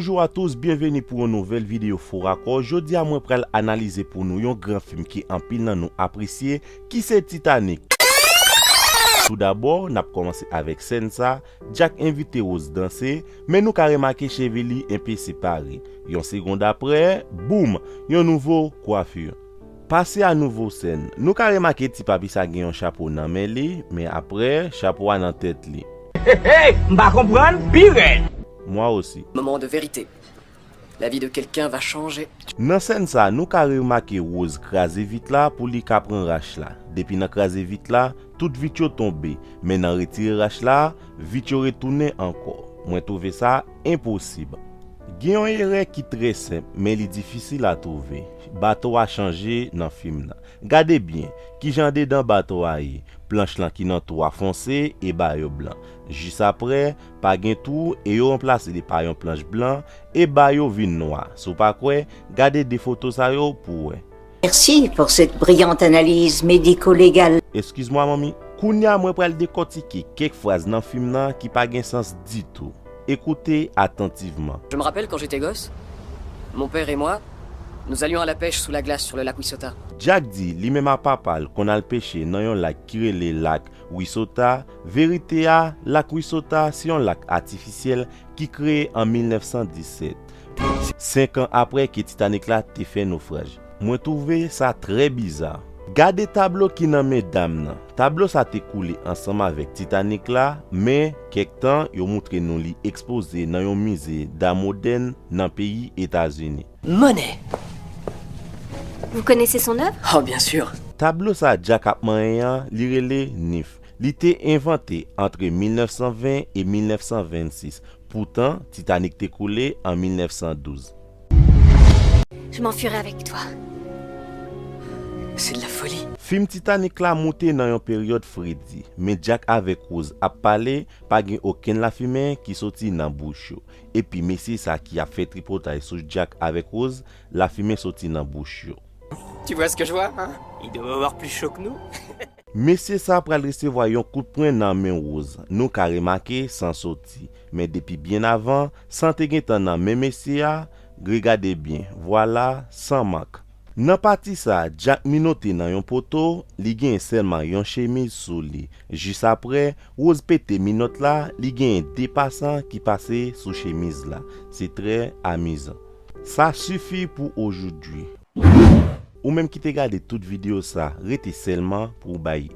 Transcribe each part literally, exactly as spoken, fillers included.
Bonjour à tous, byenveni pou yon nouvèl videyo Fo Rakò. Jodi a mwen pral analize pou nou yon gran fim ke anpil nan nou apresye, ki se Titanic. Toudabò, n ap kòmanse avèk sèn sa, Jack envite Rose danse, men nou ka remake cheve li enpe separe. Yon segond aprè, boum, yon nouvo kwafi. Pase a nouvo sèn. Nou ka remake ti papi sa gen yon chapo nan men li, men aprè, chapo a nan tèt li. Hey, hey, m pa konprann, pi rèd. Moi aussi. Moment de vérité. La vie de quelqu'un va changer. Nan sèn sa, nou ka remake Rose kraze vit la pou li ka pran rach la. Depi nan kraze vit la, tout vit yo tonbe, men nan retire rach la, vit yo retounen ankò. Mwen twouve sa enposib. Gen yon erè ki trè senp, men li difisil a twouve. Bato a chanje nan fim nan. Gade byen, kijan dedan bato a ye. Planch lan ki nan twou a fonse e ba yo blan. Jis aprè, pa gen twou e yo ranplase li pa yon planch blan e ba yo vin nwa. Si w pa kwè, gade de foto sa yo pou w wè. Merci pour cette brillante analyse médico-légale. Excuse-moi, manmi. Kounye a, mwen pral dekòtike kèk fraz nan fim nan ki pa gen sans ditou. Écoutez attentivement. Je me rappelle quand j'étais gosse, mon père et moi, nous allions à la pêche sous la glace sur le lac Wissota. Jack di, li menm a papa l konn al peche nan yon lak ki rele lak Wissota. Verite a, lak Wissota se yon lak atifisyèl ki kreye an mil nèf san disèt, senk an aprè ke Titanic la te fè nofraj. Mwen twouve sa trè biza. Gade tablo ki nan men dam nan. Tablo sa te koule ansanm avèk Titanic la, men kèk tan yo moutre nou li ekspoze nan yon mize da modèn nan peyi Etazini. Monet. Vous connaissez son œuvre ? Oh, bien sûr. Tablo sa Jack ap manyen an, li rele Nymphe. Li te envante antre mil nèf san ven e mil nèf san vennsis. Poutan, Titanic te koule an mil nèf san douz. Je m'enfuirai avec toi. C'est de la folie. Fim Titanic la moute nan yon peryòd fredi, men Jack avèk Rose ap pale, pa gen okenn lafimen ki soti nan bouch yo. Epi mesye sa ki ap fè tripotay sou Jack avèk Rose, lafimen soti nan bouch yo. Tu vois ce que je vois, hein ? Il doit avoir plus chaud que nous. Mesye sa pral resevwa yon kout pwen nan men Rose. Nou ka remake san soti. Men depi byen avan, san te gentan nan men mesye a, regade byen, vwala, san mank. Nan pati sa, Jack minote nan yon poto, li gen sèlman yon chemiz sou li. Jis aprè, Rose pete minòt la, li gen de pasan ki pase sou chemiz la. Se trè amizan. Sa sifi pou ojoudwi. Ou menm ki te gade tout videyo sa, rete sèlman pou w bay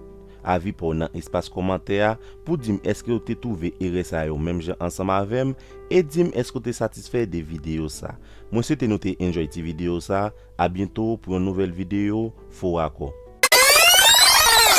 avi pa w nan espas kòmantè a, pou di m èske w te twouve erè sa yo menm jan ansanm avè m, e di m èske w te satisfè de videyo sa. Mwen swete nou te enjoy ti videyo sa, a byento pou yon nouvèl videyo, Fo Rakò.